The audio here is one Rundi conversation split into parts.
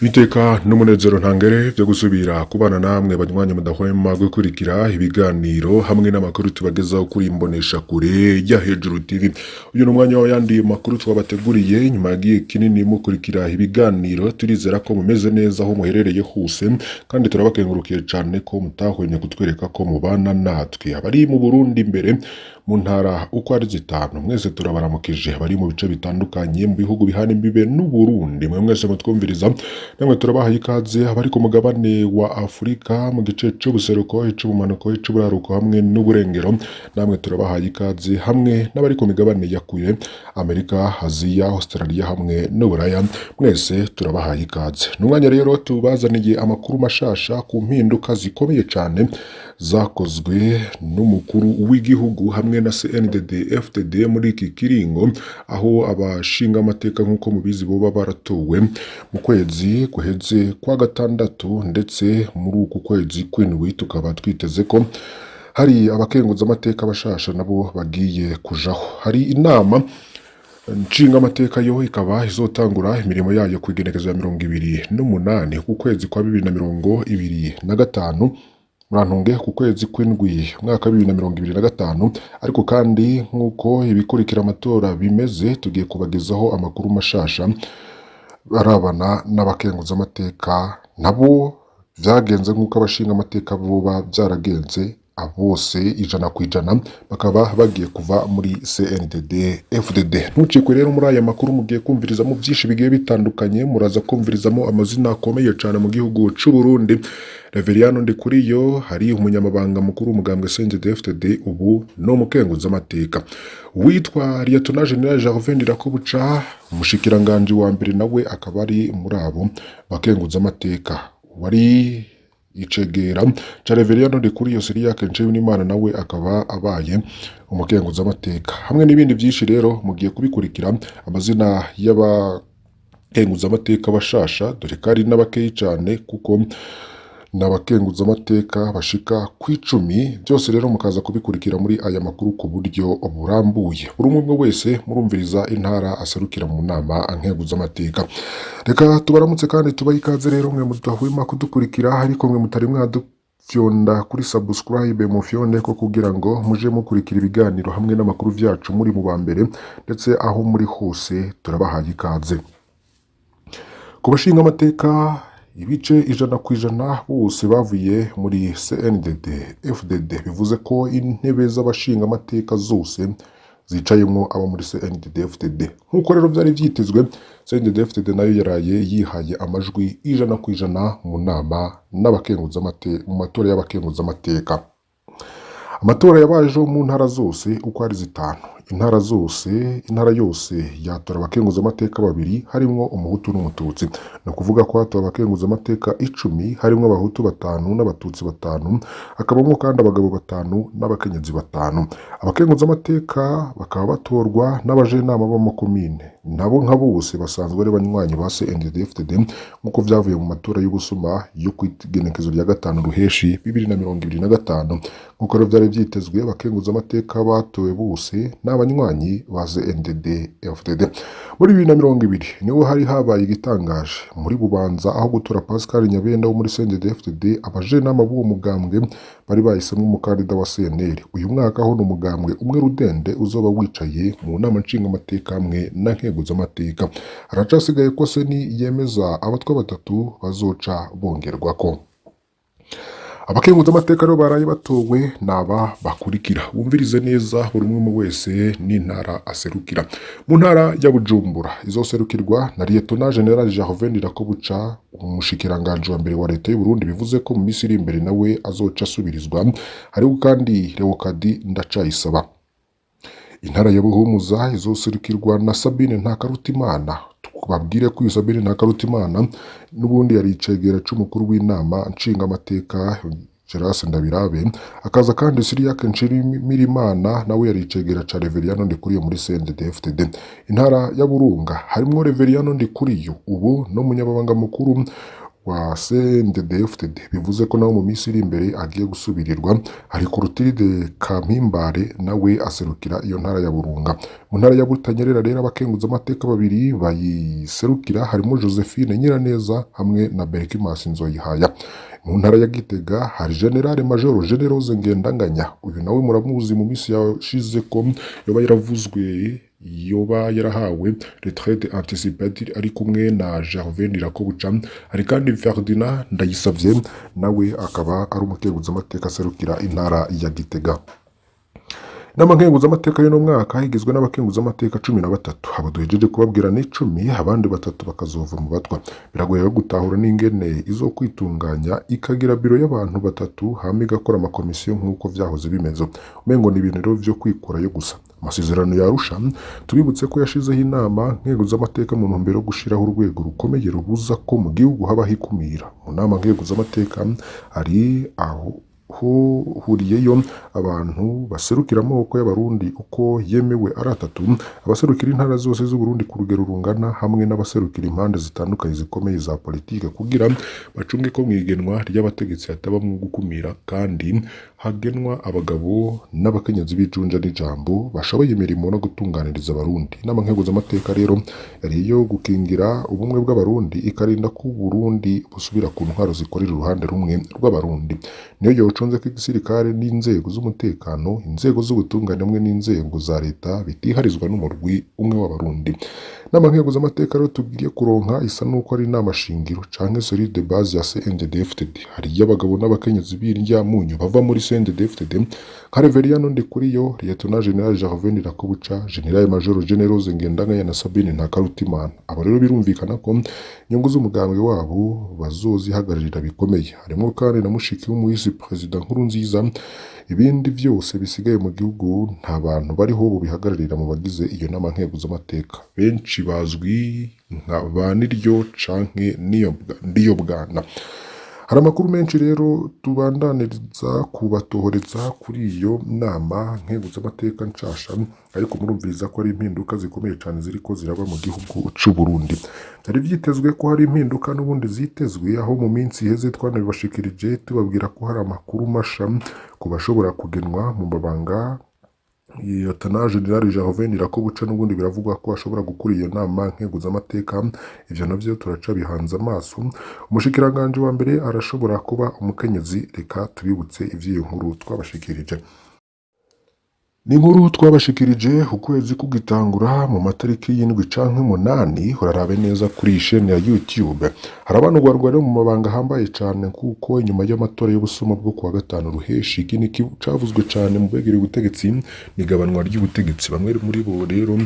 Iteka n'umunezero ntangere vyo gusubira kubana namwe banywanyi mudahwema gukurikira ibiganiro hamwe n'amakuru tubagezaho kuri imbonesha kure ya Hejuru TV. Uyu ni umwanya w'ayandi makuru twabateguriye nyuma yagiye kinini mukurikira ibiganiro. Turizera ko mumeze neza aho muherereye hose, kandi turabakengurukiye cane ko mutahwemye kutwereka ko mubana natwe. Abari mu Burundi imbere mu ntara uko ari zitanu, mwese turabaramukije. Abari mu bice bitandukanye mu bihugu bihana imbibe n'Uburundi, mwe mwese mutwumviriza, namwe turabahaye ikaze. Abari ku mugabane wa Afurika mu gice c'ubuseruko, ic'ubumanuko, ic'uburaruko hamwe n'uburengero, namwe turabahaye ikaze, hamwe n'abari ku migabane ya kure, Amerika, Aziya, Australia hamwe n'Uburaya, mwese turabahaye ikaze. Ni umwanya rero tubazaniye amakuru mashasha ku mpinduka zikomeye cane zakozwe n'umukuru w'igihugu hamwe na CNDD FDD muri iki kiringo, aho abashinga amateka, nk'uko mubizi, boba baratowe mu kwezi guheze kwa gatandatu, ndetse muri uku kwezi kw'indwi tukaba twiteze ko hari abakenguzamateka bashasha nabo bagiye kujaho. Hari inama nshingamateka yo ikaba izotangura imirimo yayo ku igenekerezo ya 28 ku kwezi kwa 2025, murantunge, ku kwezi kw'indwi umwaka wa 2025. Ariko kandi, nk'uko ibikurikira amatora bimeze, tugiye kubagezaho amakuru mashasha arabana n'abakenguzamateka, nabo vyagenze nk'uko abashingamateka boba vyaragenze, bose 100% bakaba bagiye kuva muri CNDD FDD. Ntucikwe rero muri aya makuru, mugiye kumvirizamo byinshi bigiye bitandukanye. Muraza kumvirizamo amazina akomeye cyane mu gihugu c'u Burundi. Reveriyano Ndikuriyo, hari umunyamabanga mukuru w'umugambwe CNDD FDD, ubu ni umukenguzamateka. Witwa Lieutenant General Gervais Ndirakobuca, umushikiranganji wa mbere, nawe akaba ari muri abo bakenguzamateka. Wari icegera ca Reveriyano Ndikuriyo, Cyriaque Nshimiyimana, nawe akaba abaye umukenguzamateka, hamwe n'ibindi byinshi. Rero mugiye kubikurikira, amazina y'abakenguzamateka bashasha, dore ko ari n'abakeyi cane, kuko ni abakenguzamateka bashika ku 10. Byose rero mukaza kubikurikira muri aya makuru ku buryo burambuye. Buri umwe umwe wese murumviriza intara aserukira mu nama nkenguzamateka. Reka tubaramutse kandi tubahe ikaze rero mwe mudahwema kudukurikira, ariko mwe mutari mwadufyonda kuri subscribe, mufyonde ko kugira ngo muje mukurikira ibiganiro hamwe n'amakuru vyacu muri mu ba mbere, ndetse aho muri hose turabahaye ikaze. Ku bashinga amateka, ibice 100% bose bavuye muri CNDD FDD, bivuze ko intebe z'abashinga amateka zose zicayemwo abo muri CNDD FDD. Nk'uko rero byari byitezwe, CNDD FDD nayo yaraye yihaye amajwi 100% mu nama n'abakenguzamateka mu matora y'abakenguzamateka. Amatora yabajeho mu ntara zose uko ari zitanu. Intara zose, intara yose yatora abakenguzamateka babiri, harimwo umuhutu n'umututsi. Ni ukuvuga ko hatowe abakenguzamateka 10, harimwo abahutu batanu n'abatutsi batanu, hakabamwo kandi abagabo batanu n'abakenyezi batanu. Abakenguzamateka bakaba batorwa n'abajenama b'amakomine, nabo nka bose basanzwe ari banywanyi ba CNDD-FDD, nk'uko vyavuye mu matora y'ubusuma yo kw'igenekezo rya 5 Ruheshi 2025. Nk'uko rero vyari vyitezwe, abakenguzamateka batowe bose ni abanywanyi ba CNDD-FDD. Muri 2020 niho hari habaye igitangaje muri Bubanza, aho gutora Pascal Nyabenda wo muri CNDD-FDD, abajenama b'uwo mugambwe bari bahisemwo umukandida wa CNL. Uyu mwaka ho ni umugambwe umwe rudende uzoba wicaye mu nama nshingamateka hamwe na nkenguzamateka. Haracasigaye ko CENI yemeza abatwa batatu bazoca bongerwako. Abakenguzamateka rero baraye batowe naba bakurikira. Wumvirize neza buri umwe wese n'intara aserukira. Mu ntara ya Bujumbura izoserukirwa na Lieutenant General Gervais Ndirakobuca, umushikiranganji wa mbere wa leta y'u Burundi, bivuze ko mu minsi iri imbere nawe azoca asubirizwa. Hariho kandi Leokadi Ndacayisaba. Intara ya Buhumuza izoserukirwa na Sabine Ntakarutimana. Tubabwire ko uyu Sabine Ntakarutimana n'ubundi yari icegera c'umukuru w'inama nshingamateka Gerase Ndabirabe. Akaza kandi Cyriaque Nshimirimana, nawe yari icegera ca Reveriyano Ndikuriyo muri CNDD-FDD. Intara ya Burunga harimwo Reveriyano Ndikuriyo, ubu n'umunyamabanga mukuru. wa CNDD-FDD, bivuze ko nawe mu minsi iri imbere agiye gusubirirwa. Hari Clotilde Kampimbare, nawe aserukira iyo ntara ya Burunga. Mu ntara ya Butanyerera rero, abakenguzamateka babiri bayiserukira harimo Josephine Nyiraneza hamwe na Berkimas Nzoyihaya. Mu ntara ya Gitega hari General Major Generose Ngendanganya, uyu nawe muramuzi, mu minsi yashize ko yoba yaravuzwe, yoba yarahawe retraite anticipée ari kumwe na Gervais Ndirakobuca. Hari kandi Ferdinand Ndayisavye, nawe akaba ari umukenguzamateka aserukira intara ya Gitega. Inama nkenguzamateka y'uno mwaka igizwe n'abakenguzamateka 13. Abo duhejeje kubabwira ni 10, abandi batatu bakazova mu batwa. Biragoye rero gutahura n'ingene izo kwitunganya ikagira biro y'abantu batatu, hama igakora amakomisiyo nk'uko vyahoze bimeze. Umengo ni ibintu rero vyo kwikurayo gusa. Amasezerano ya Arusha, tubibutse ko yashizeho inama nkenguzamateka mu ntumbero yo gushiraho urwego rukomeye rubuza ko mu gihugu habaho ikumira. Mu nama nkenguzamateka hari aho huriyeyo abantu baserukira amoko y'Abarundi uko yemewe ari atatu, abaserukira intara zose z'Uburundi ku rugero rungana, hamwe n'abaserukira impande zitandukanye zikomeye za politike, kugira bacunge ko mu igenwa ry'abategetsi hatabamwo gukumira kandi hagenwa abagabo n'abakenyezi b'ijunja n'ijambo, bashoboye imirimo no gutunganiriza Abarundi. Inama nkenguzamateka rero yari iyo gukingira ubumwe bw'Abarundi, ikarinda ko Uburundi busubira ku ntwaro zikorera uruhande rumwe rw'Abarundi. Niyo yocunze ko igisirikare n'inzego z'umutekano, inzego z'ubutungane hamwe n'inzego za leta bitiharizwa n'umurwi umwe w'Abarundi. Inama nkenguzamateka rero tugiye kuronka isa nuko ari inama shingiro canke cellule de base ya CNDD-FDD. Hari iy'abagabo n'abakenyezi b'indyamunyu bava muri CNDD-FDD nka Reveriyano Ndikuriyo, Lieutenant General Gervais Ndirakobuca, General Major Generose Ngendanganya na Sabine Ntakarutimana. Abo rero birumvikana ko inyungu z'umugambwe wabo bazozihagararira bikomeye. Harimwo kandi na mushiki w'umuhisi Perezida Nkurunziza. Ibindi vyose bisigaye mu gihugu nta bantu bariho bobihagararira mu bagize iyo nama nkenguzamateka. Benshi bazwi nka ba Niryo canke Ndiyobwana. Hari amakuru menshi rero tubandaniriza kubatohoreza kuri iyo nama nkenguzamateka nshasha, ariko murumviriza ko ari impinduka zikomeye cane ziriko ziraba mu gihugu c'u Burundi. Vyari vyitezwe ko hari impinduka n'ubundi zitezwe, aho mu minsi iheze twanabibashikirije tubabwira ko hari amakuru masha ku bashobora kugenwa mu mabanga. Lieutenant General Gervais Ndirakobuca n'ubundi biravugwa ko ashobora gukura iyo nama nkenguzamateka, ivyo navyo turaca bihanze amaso. Umushikiranganji wa mbere arashobora kuba umukenyezi, reka tubibutse ivy'iyo nkuru twabashikirije. Ni inkuru twabashikirije ukwezi kugitangura mu matariki 7 canke 8, urarabe neza kuri iyi shene ya YouTube. Hari abanugwarwa rero mu mabanga ahambaye cane, kuko inyuma y'amatora y'ubusuma bwo kuwa gatanu Ruheshi, iki ni cavuzwe cane mu begereye ubutegetsi, n'igabanwa ry'ubutegetsi. Bamwe muri bo rero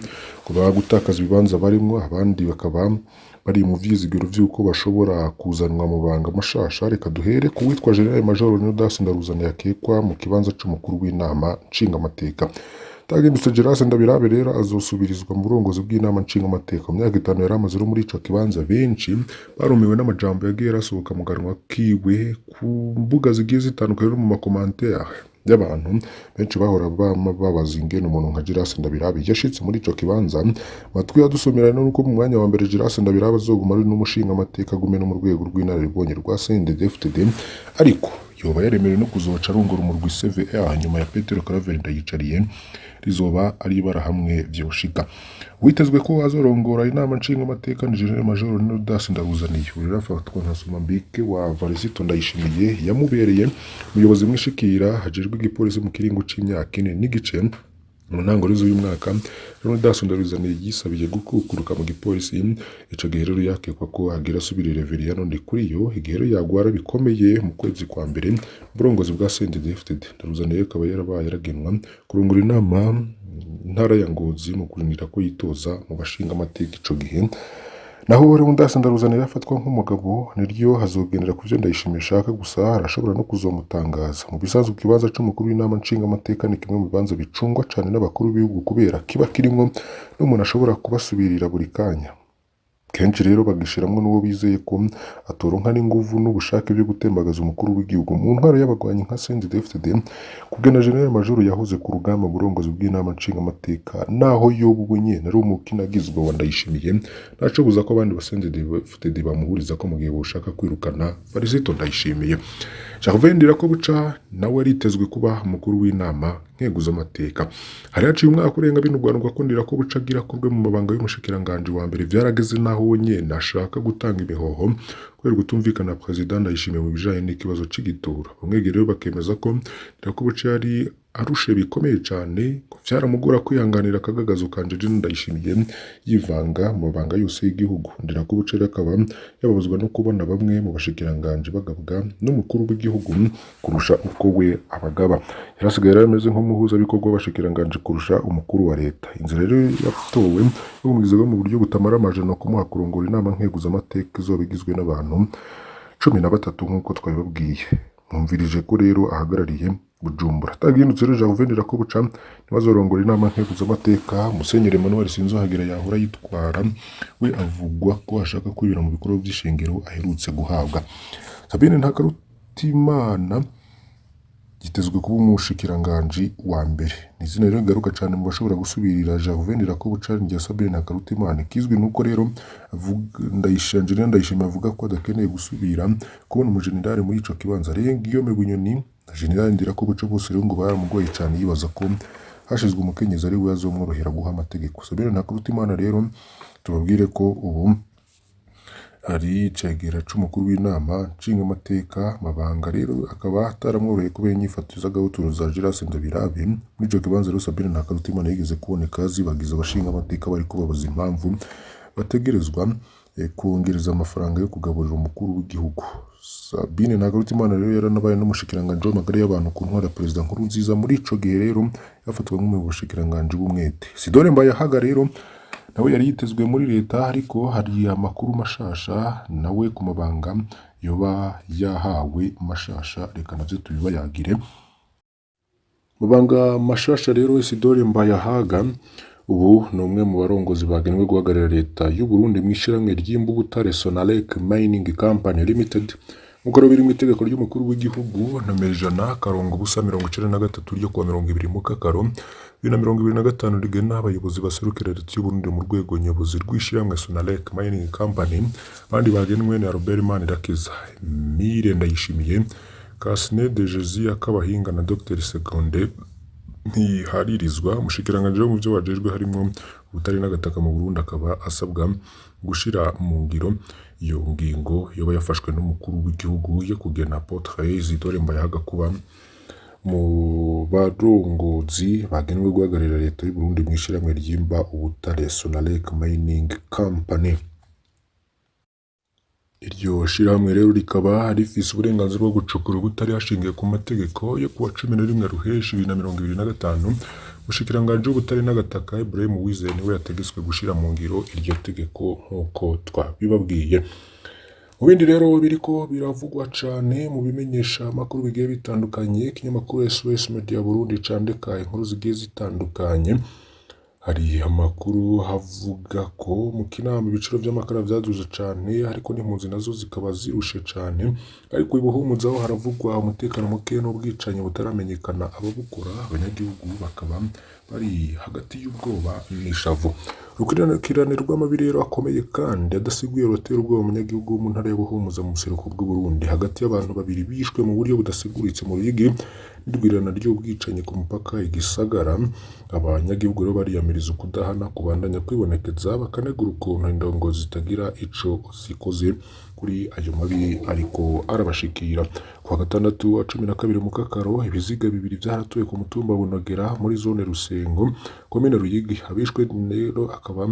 ngo gutakaza ibibanza barimwo, abandi bakaba bari mu vyizigiro vy'uko bashobora kuzanwa mu banga mashasha. Reka duhere ku witwa General Major Leonidas Ndaruzaniye akekwa mu kibanza c'umukuru w'inama nshingamateka. Tagindutse Gerase Ndabirabe rero azosubirizwa mu burongozi bw'inama nshingamateka. Mu myaka 5 yari amaze muri ico kibanza, benshi barumiwe n'amajambo yagiye arasohoka mu kanwa kiwe ku mbuga zigiye zitandukanye no mu ma commentaires y'abantu benshi bahora bama babaza ingene umuntu nka Gerase Ndabirabe yashitse muri ico kibanza. Matwi yadusomera nuko mu mwanya wa mbere Gerase Ndabirabe azoguma ari n'umushingamateka, agume no mu rwego rw'inararibonye rwa CNDD-FDD, ariko yoba yaremerewe no kuzoca arongora umurwi CVR nyuma ya Petero Claver Ndayicariye, rizoba ari ibara hamwe vyoshika. Witezwe ko azorongora inama nshingamateka ni General Major Leonidas Ndaruzaniye. Uyu rero afatwa nka Somambike wa Varisito Ndayishimiye, yamubereye umuyobozi mwishikira hajejwe igipolisi mu kiringo c'imyaka 4 n'igice. Mu ntango z'uyu mwaka Leonidas Ndaruzaniye yisabiye gukukuruka mu gipolisi. Ico gihe rero yakekwa ko agira asubirire Reveriyano Ndikuriyo igihe rero yagwara bikomeye mu kwezi kwa mbere uburongozi bwa CNDD-FDD. Ndaruzaniye akaba yarabaye yaragenwa kurongora inama ntara ya Ngozi mu kurindira ko yitoza mu bashingamateka ico gihe. Naho Leonidas Ndaruzaniye afatwa nk'umugabo niryo hazogendera ku vyo Ndayishimiye ashaka gusa, arashobora no kuzomutangaza. Mu bisanzwe ikibanza c'umukuru w'inama nshingamateka ni kimwe mu bibanza bicungwa cane n'abakuru b'ibihugu, kubera kiba kirimwo n'umuntu ashobora kubasubirira buri kanya. Kenshi rero bagishiramwo n'uwo bizeye ko atoronka n'inguvu n'ubushake byo gutembagaza umukuru w'igihugu. Mu ntwaro y'abagwanyi nka CNDD-FDD, kugena General Major yahoze ku rugamba mu burongozi bw'inama nshingamateka, naho yoba ubu nyene ari umukinagizwa wa Ndayishimiye, ntacobuza ko abandi ba CNDD-FDD bamuhuriza ko mu gihe boshaka kwirukana Varisito Ndayishimiye. Gervais Ndirakobuca nawe aritezwe kuba umukuru w'inama nkeguzamateka. Hari haciye umwaka urenga binugwanugwa ko Ndirakobuca agira akurwe mu mabanga y'umushikiranganji wa mbere. Vyarageze naho we nyene ashaka gutanga imihoho kubera kutumvikana na Perezida Ndayishimiye mu bijanye n'ikibazo c'igitoro. Bamwe rero bakemeza ko Ndirakobuca yari arushe bikomeye cane, ko vyaramugora kwihanganira akagagazo ka Angelina Ndayishimiye yivanga mu mabanga yose y'igihugu. Ndirakobuca rero akaba yababazwa no kubona bamwe mu bashikiranganji bagabwa n'umukuru w'igihugu kurusha uko we abagaba. Yarasigaye rero ameze nk'umuhuzabikorwa w'abashikiranganji kurusha umukuru wa leta. Inzira rero yatowe yo kumwigizayo mu buryo butamara amajana kumuha kurongora inama nkeguzamateka izoba igizwe n'abantu 13 nk'uko twabibabwiye. Mwumvirije ko rero ahagarariye Bujumbura. Atagihindutse rero Gervais Ndirakobuca niwe azorongora inama nkeguzamateka. Musenyeri Emmanuel Sinzohagera yahora yitwara we avugwa ko ashaka kwibera mu bikorwa vy'ishengero aherutse guhabwa. Sabine Ntakarutimana yitezwe kuba umushikiranganji wa mbere. Ni izina rero rigaruka cane mu bashobora gusubirira Gervais Ndirakobuca rya Sabine Ntakarutimana. Ikizwi nuko rero Angelina Ndayishimiye avuga ko adakeneye gusubira kubona umujenerali muri ico kibanza. Rero Guillaume Bunyoni na General Ndirakobuca bose rero ngo baramugoye cane, yibaza ko hashizwe umukenyezi ari we azomworohera guha amategeko. Sabine Ntakarutimana rero tubabwire ko ubu ari icegera c'umukuru w'inama nshingamateka. Mabanga rero akaba ataramworoheye kubera inyifato z'agahotoro za Giras Ndabirabe. Muri ico kibanza rero Sabine Ntakarutimana yigeze kuboneka zibagiza abashingamateka bariko babaza impamvu bategerezwa kongereza amafaranga yo kugaburira umukuru w'igihugu. Sabine Ntakarutimana rero yaranabaye n'umushikiranganji w'amagara y'abantu ku ntwaro ya Perezida Nkurunziza. Muri ico gihe rero yafatwa nk'umwe mu bashikiranganji b'umwete. Sidore Mbayahaga rero nawe yari yitezwe muri leta, ariko hari amakuru mashasha nawe ku mabanga yoba yahawe mashasha, reka navyo tubibayagire. Mabanga mashasha rero, Isidore Mbayahaga ubu ni umwe mu barongozi bagenwe guhagararira leta y'u Burundi mu ishirahamwe ry'imbubutare Sonarek Mining Company Limited, nk'uko rero biri mu itegeko ry'umukuru w'igihugu nomero 100-093 ryo kuwa 20 Mukakaro 2025 rigena abayobozi baserukira leta y'u Burundi mu rwego nyobozi rw'ishirahamwe Sonarek Mining Company. Abandi bagenwe ni Albert Manirakiza, Emile Ndayishimiye, Kasne de Jesus Akabahinga na Dr Seconde Ntiharirizwa. Umushikiranganji wo mu byo wajejwe harimwo ubutare n'agataka mu Burundi akaba asabwa gushira mu ngiro iyo ngingo yoba yafashwe n'umukuru w'igihugu yo kugena Apotre Isidore Mbayahaga kuba mu barongozi bagenwe guhagararira leta y'u Burundi mu ishirahamwe ryimba ubutare Sonarek Mining Company. Iryo shirahamwe rero rikaba rifise uburenganzira bwo gucukura ubutare hashingiwe ku mategeko yo kuwa 11 Ruheshi 2025. Umushikiranganji w'ubutare n'agataka Ibrahim Uwizeye niwe yategetswe gushira mu ngiro iryo tegeko nk'uko twabibabwiye. Mu bindi rero biriko biravugwa cane mu bimenyesha amakuru bigiye bitandukanye, ikinyamakuru SOS Media Burundi candika inkuru zigiye zitandukanye. Hari amakuru avuga ko mu Kinama ibiciro vy'amakara vyaduze cane, ariko n'impunzi nazo zikaba zirushe cane. Ariko i Buhumuza ho haravugwa umutekano muke n'ubwicanyi butaramenyekana ababukora, abanyagihugu bakaba bari hagati y'ubwoba n'ishavu. Urukurikirane rw'amabi rero akomeye kandi adasiguye ruratera ubwoba umunyagihugu wo mu ntara ya Buhumuza mu buseruko bw'Uburundi. Hagati y'abantu babiri bishwe mu buryo budasiguritse mu Ruyigi n'irwirana ry'ubwicanyi ku mupaka i Gisagara, abanyagihugu rero bariyamiriza ukudahana kubandanya kwibonekeza, bakanegura ukuntu indongozi zitagira ico zikoze kuri ayo mabi ariko arabashikira. Kuwa gatandatu wa 12 Mukakaro, ibiziga bibiri vyaratowe ku mutumba Bunogera muri zone Rusengo, komine Ruyigi. Abishwe rero akaba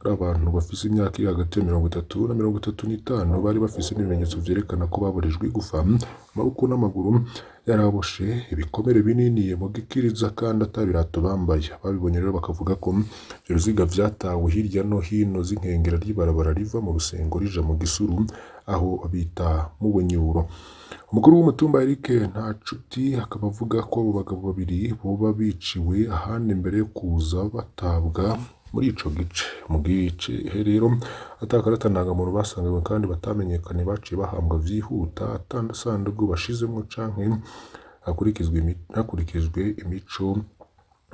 ari abantu bafise imyaka iri hagati ya 30 na 35, bari bafise n'ibimenyetso vyerekana ko baborejwe igufa, amaboko n'amaguru yaraboshe, ibikomere binini mu gikiriza kandi ata birato bambaye. Ababibonye rero bakavuga ko ivyo biziga vyatawe hirya no hino z'inkengera ry'ibarabara riva mu Rusengo rija mu Gisuru, aho bita mu Bunyuro. Umukuru w'umutumba Eric Ntacuti akaba avuga ko abo bagabo babiri boba biciwe ahandi mbere yo kuza batabwa Muri ico gice mu gice rero ata karata ndangamuntu basanganywe kandi batamenyekanye baciye bahambwa vyihuta ata sandugu bashizemwo canke hakurikijwe imico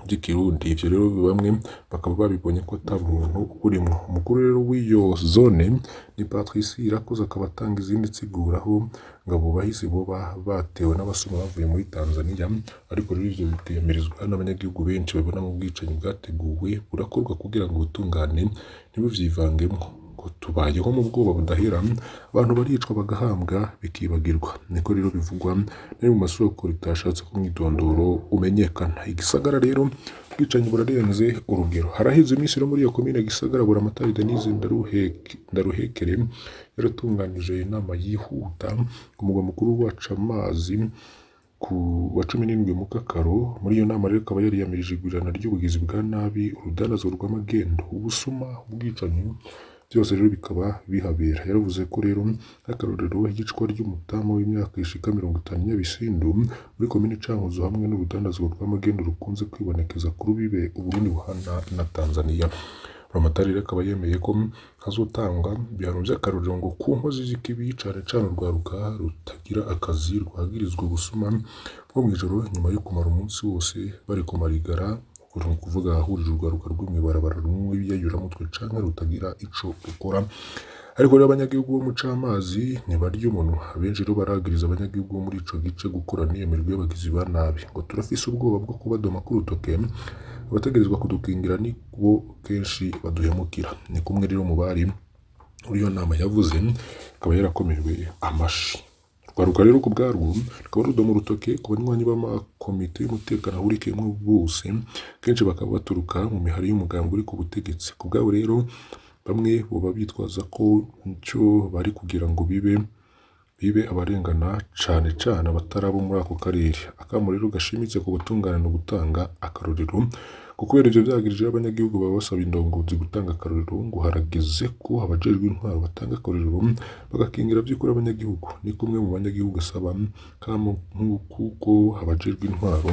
vy'ikirundi. Ivyo rero bamwe bakaba babibonye ko ata muntu urimwo. Umukuru rero w'iyo zone ni Patrice Irakoze, akaba atanga izindi nsiguro aho ngo abo bahisi boba batewe n'abasuma bavuye muri Tanzania, ariko rero ivyo bikiyamirizwa n'abanyagihugu benshi babona mu bwicanyi bwateguwe burakorwa kugira ngo ubutungane ntibuvyivangemwo. Ngo tubayeho mu bwoba budahera, abantu baricwa bagahambwa bikibagirwa, niko rero bivugwa nari mu masoko ritashatse ko umwidondoro umenyekana. Igisagara rero ubwicanyi burarenze urugero. Haraheze iminsi rero muri iyo komine Gisagara Buramatari Denise Ndaruhekere yaratunganije inama yihuta ku mugwa mukuru waca amazi ku wa 17 Mukakaro. Muri iyo nama rero ikaba yariyamirije igwirirana ry'ubugizi bwa nabi, urudandazwa rw'amagendo, ubusuma, ubwicanyi, byose rero bikaba bihabera. Yaravuze ko rero nk'akarorero iyicwa ry'umutamu w'imyaka ishika 50 Nyabisindu muri komine Cankuzo hamwe n'urudandazwa rw'amagendo rukunze kwibonekeza ku rubibe Uburundi buhana na Tanzania. Buramatari rero akaba yemeye ko hazotangwa ibihano vy'akarorero ngo ku nkozi z'ikibi, cane cane urwaruka rutagira akazi rwagirizwa ubusuma bwo mw'ijoro nyuma yo kumara umunsi wose bari kumarigara, ni ukuvuga ahahurira urwaruka rwo mw'ibarabara rumwe ibiyayuramutwe canke rutagira ico rukora. Ariko rero abanyagihugu bo mu Camazi ntibarya umunwa. Abenshi rero baragiriza abanyagihugu bo muri ico gice gukorana n'iyo mirwi y'abagizi ba nabi, ngo turafise ubwoba bwo kubadoma k'urutoke, abategerezwa kudukingira nibo kenshi baduhemukira. Ni kumwe rero mu bari muri iyo nama yavuze, akaba yarakomewe amashi. Urwaruka rero ku bwarwo rukaba rudoma urutoke ku banywanyi b'amakomite y'umutekano ahurikiyemwo bose, kenshi bakaba baturuka mu mihari y'umugambi uri ku butegetsi. Ku bwabo rero bamwe boba bitwaza ko ico bari kugira ngo bibe abarengana, cane cane abatari abo muri ako karere. Akamo rero gashimitse ku butungane no gutanga akarorero, ngo kubera ivyo vyagirije abanyagihugu baba basaba indongozi gutanga akarorero, ngo harageze ko abajejwe intwaro batanga akarorero bagakingira vy'ukuri abanyagihugu. Ni kumwe mu banyagihugu asaba kamo kuko abajejwe intwaro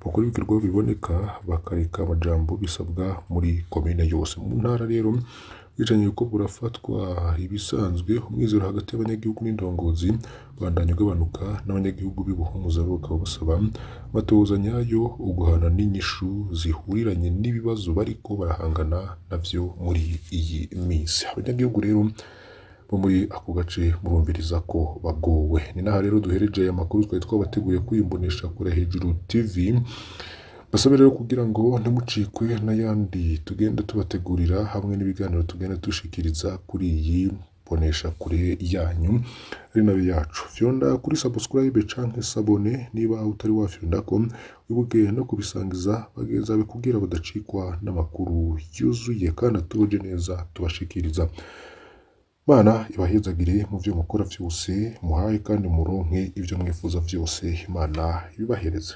bakora ibikorwa biboneka bakareka amajambo bisabwa muri komine yose. Mu ntara rero ubwicanyi buriko burafatwa ibisanzwe, umwizero hagati y'abanyagihugu n'indongozi ubandanya ugabanuka, n'abanyagihugu b'i Buhumuza bakaba basaba amatohoza nyayo, uguhana n'inyishu zihuriranye n'ibibazo bariko barahangana navyo muri iyi minsi. Abanyagihugu rero bo muri ako gace murumviriza ko bagowe. Ni naha rero duhereje aya makuru twari twabateguriye kuri Imboneshakure Hejuru TV. Basabe rero kugira ngo ntimucikwe n'ayandi tugenda tubategurira hamwe n'ibiganiro tugenda dushikiriza kuri iyi mboneshakure yanyu ari nayo yacu. Fyonda kuri subscribe canke s'abonner niba utari wafyondako, wibuke no kubisangiza bagenzi bawe kugira badacikwa n'amakuru yuzuye kandi atuje neza tubashikiriza. Imana ibahezagire mu vyo mukora vyose, muhaye kandi muronke ivyo mwifuza vyose, Imana ibibahereze.